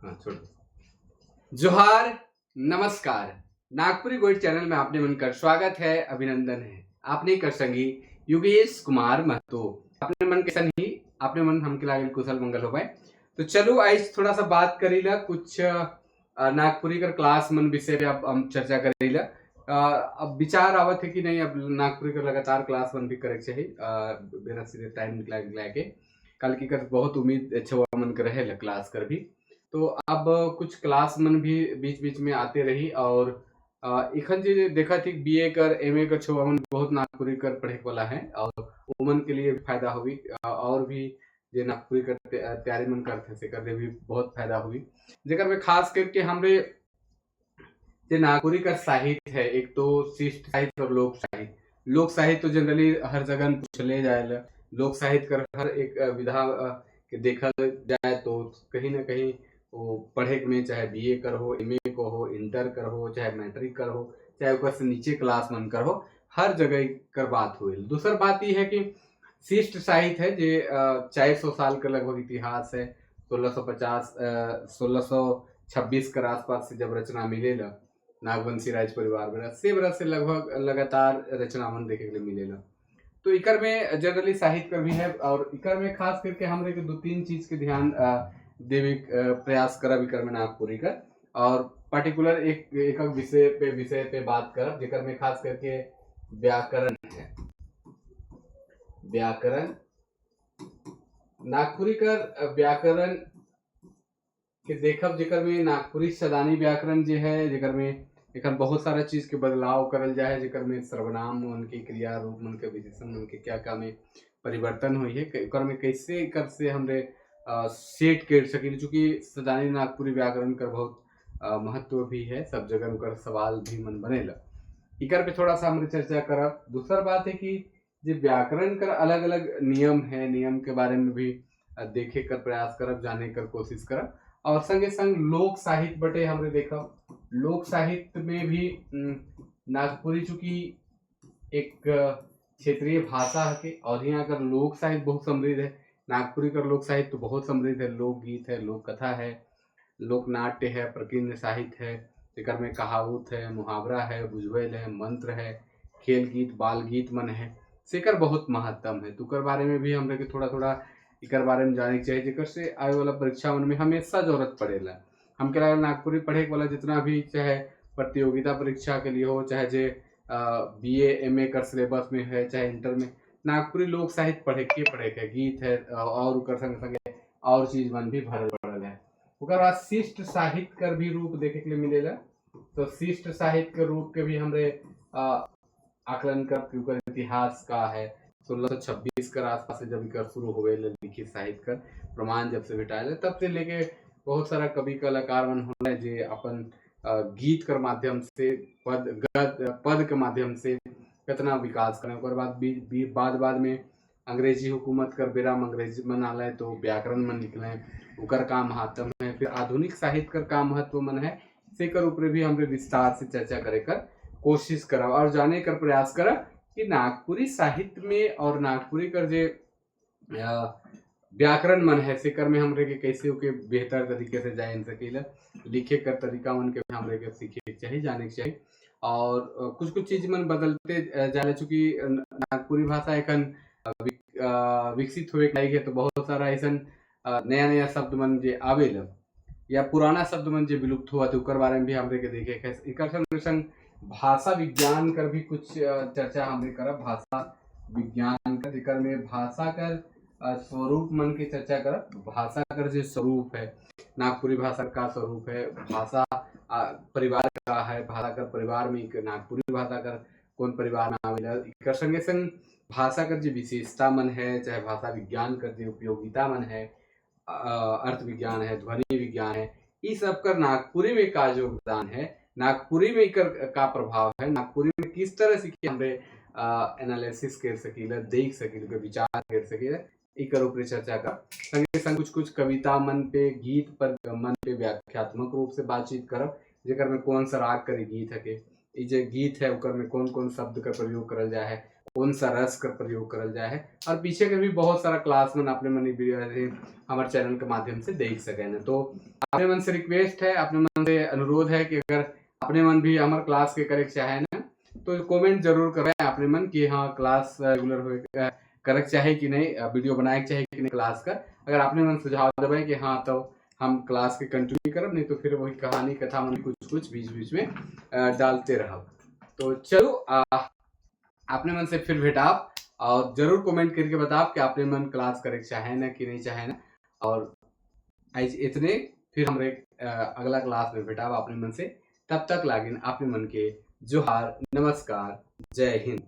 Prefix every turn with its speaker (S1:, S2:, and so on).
S1: हाँ, छोड़। जोहार, नमस्कार। नागपुरी गोइठ चैनल में आपने मन कर स्वागत है, अभिनंदन है। आपने कर संगी योगेश कुमार महतो। अपने मन के ही आपने मन हमके लागल कुशल मंगल हो पाए। तो चलो, आज थोड़ा सा बात करीला कुछ नागपुरी कर क्लास मन विषय पे अब हम चर्चा करीला। अब विचार आवत है कि नहीं, अब नागपुरी कर लगातार क्लास मन भी करे के चाहिए। बेरा सीधे टाइम निकला निकला के कल की कर बहुत उम्मीद अच्छा मन कर रहे क्लास कर भी। तो अब कुछ क्लास मन भी बीच बीच में आते रही और इखन जे देखा थी, बीए कर, एमए कर छुआ मन बहुत नागपुरी कर पढ़े वाला है और उमन के लिए भी फायदा हुई और भी जे नागपुरी कर तैयारी मन करते से कर भी बहुत फायदा हुई। जेकर में खास करके हमरे जे नागपुरी का साहित्य है, एक तो शिष्ट साहित्य और लोक साहित्य। लोक साहित्य तो जनरली हर जगह पूछले जाए। लोक साहित्य कर हर एक विधा के देखा जाए तो कहीं ना कहीं वो पढ़े में, चाहे बीए कर हो, एमए को हो, इंटर कर हो, चाहे मैट्रिक कर हो, चाहे ऊपर से नीचे क्लास मन कर हो, हर जगह कर बात हुई। दूसर बात ये है कि शिष्ट साहित्य है जे 400 साल का लगभग इतिहास है। 1650, 1626 के आसपास से जब रचना मिलेला नागवंशी राज परिवार में से बरस से लगभग लगातार रचना मन देखे के लिए मिलेला। तो इकर में जनरली साहित्य कर भी है और इकर में खास करके हमरे के दो तीन चीज के ध्यान देवे प्रयास करब इकर में नागपुरी कर और पर्टिकुलर एक एक विषय पे बात करब, जेकर में खास करके व्याकरण है। व्याकरण, नागपुरी कर व्याकरण के देखब, जेकर में नागपुरी सदानी व्याकरण जे है, जेकर में एकर बहुत सारा चीज के बदलाव करल जाए है, जेकर में सर्वनाम मन के, क्रिया रूप मन के, विशेषण मन के क्या क्या में परिवर्तन हुई है, एकर में कैसे एकर से हमरे सेट कर सकी। चूँकि सदानी नागपुरी व्याकरण कर बहुत महत्व भी है, सब जगह उनकर सवाल भी मन बनेला। इकर पे थोड़ा सा हमरे चर्चा करब। दूसर बात है कि जे व्याकरण कर अलग अलग नियम है, नियम के बारे में भी देखे कर प्रयास करब, जाने कर कोशिश करब और संगे संग लोक साहित्य बटे हमरे देखब। लोक साहित्य में भी नागपुरी चूंकि एक क्षेत्रीय भाषा है के और यहाँ कर लोक साहित्य बहुत समृद्ध है। नागपुरी कर लोक साहित्य तो बहुत समृद्ध है। लोकगीत है, लोक कथा है, लोक नाट्य है, प्रकीर्ण साहित्य है, जेकर में कहावत है, मुहावरा है, बुझवेल है, मंत्र है, खेल गीत, बाल गीत मन है, सेकर बहुत महत्तम है। तो उकर बारे में भी हमरे के थोड़ा थोड़ा इकर बारे में जाने के चाहिए, जेकर से आवे वाला परीक्षा मन में हमेशा जरूरत पड़ेला। हमके लागल नागपुरी पढ़े वाला जितना भी, चाहे प्रतियोगिता परीक्षा के लिए हो, चाहे जे बीए एमए कर सिलेबस में है, चाहे इंटर में, नागपुरी लोक साहित्य पढ़े के गीत है और उकर संगे संगे और चीज मन भी भरल पड़ल है। ओकर बाद शिष्ट साहित्य कर भी रूप देखे के लिए मिलेला। तो शिष्ट साहित्य के रूप के भी हमरे आकलन कर कि ओकर इतिहास का है। 1626 कर आसपास से जब इकर शुरू होवे लिखित साहित्य कर प्रमाण जब से भेटायल, तब से लेके बहुत सारा कवि कलाकार मन होले जे अपन गीत कर माध्यम से, पद, गद, पद के माध्यम से कितना विकास करें। ओकर बाद भी, बाद बाद में अंग्रेजी हुकूमत कर बेरा में अंग्रेजी मन आले तो व्याकरण मन निकले, उकर का महत्व है। फिर आधुनिक साहित्य कर का महत्व मन है, से कर ऊपर भी हमरे विस्तार से चर्चा करे कर कोशिश करब और जाने कर प्रयास करब कि नागपुरी साहित्य में और नागपुरी कर जे व्याकरण मन है, सेकर में हमरे के कैसे ओके बेहतर तरीके से जान सकीला। लिखे कर तरीका मन के भी हमरे के सीखे के चाही, जाने के चाही और कुछ कुछ चीज मन बदलते जाला। चूंकि नागपुरी भाषा एखन विकसित होए के है, तो बहुत सारा ऐसन नया नया शब्द मन जे आवेला या पुराना शब्द मन जे विलुप्त हुआ थे, उकर बारे में भी हमरे के देखे के। एकर संग संग भाषा विज्ञान कर भी कुछ चर्चा हमरे करब। भाषा विज्ञान कर, जेकर में भाषा कर स्वरूप मन के चर्चा करब। भाषा कर जो स्वरूप है, नागपुरी भाषा का स्वरूप है, भाषा परिवार का है, भाषा कर परिवार में एक नागपुरी भाषा कर कौन परिवार में आवेला। एकर संगे संग भाषा कर जो विशेषता मन है, चाहे भाषा विज्ञान कर जो उपयोगिता मन है, अर्थ विज्ञान है, ध्वनि विज्ञान है, ई सब कर नागपुरी में का योगदान है, नागपुरी में एकर का प्रभाव है, नागपुरी में किस तरह से कि हमरे एनालिसिस कर सकीला, देख सकीला, विचार कर सकीला, एकर ऊपर चर्चा कर संगे संग कुछ कुछ कविता मन पे, गीत पर मन पे व्याख्यात्मक रूप से बातचीत करब, जेकर में कौन सा राग करे गीत है के ई जे गीत है ओकर में कौन कौन शब्द का प्रयोग करल जाए है, कौन सा रस का प्रयोग करल जाए है। और पीछे के भी बहुत सारा क्लास मन अपने मन हमारे चैनल के माध्यम से देख सके न। तो अपने मन से रिक्वेस्ट है, अपने मन से अनुरोध है कि अगर अपने मन भी हमारे क्लास के करे चाहे ना, तो कमेंट जरूर करें अपने मन कि हाँ, क्लास रेगुलर हो करे चाहे कि नहीं, वीडियो बनाए चाहे कि नहीं क्लास का। अगर अपने मन सुझाव देवे कि हाँ, तो हम क्लास के कंटिन्यू करब, नहीं तो फिर वही कहानी कथा मन कुछ कुछ बीच बीच में डालते रहब। तो चलो, अपने मन से फिर भेटाब और जरूर कमेंट करके बताब कि अपने मन क्लास करे चाहे ना कि नहीं चाहे ना। और आज इतने, फिर हमरे अगला क्लास में भेटाब अपने मन से। तब तक लागिन अपने मन के जोहार, नमस्कार, जय हिंद।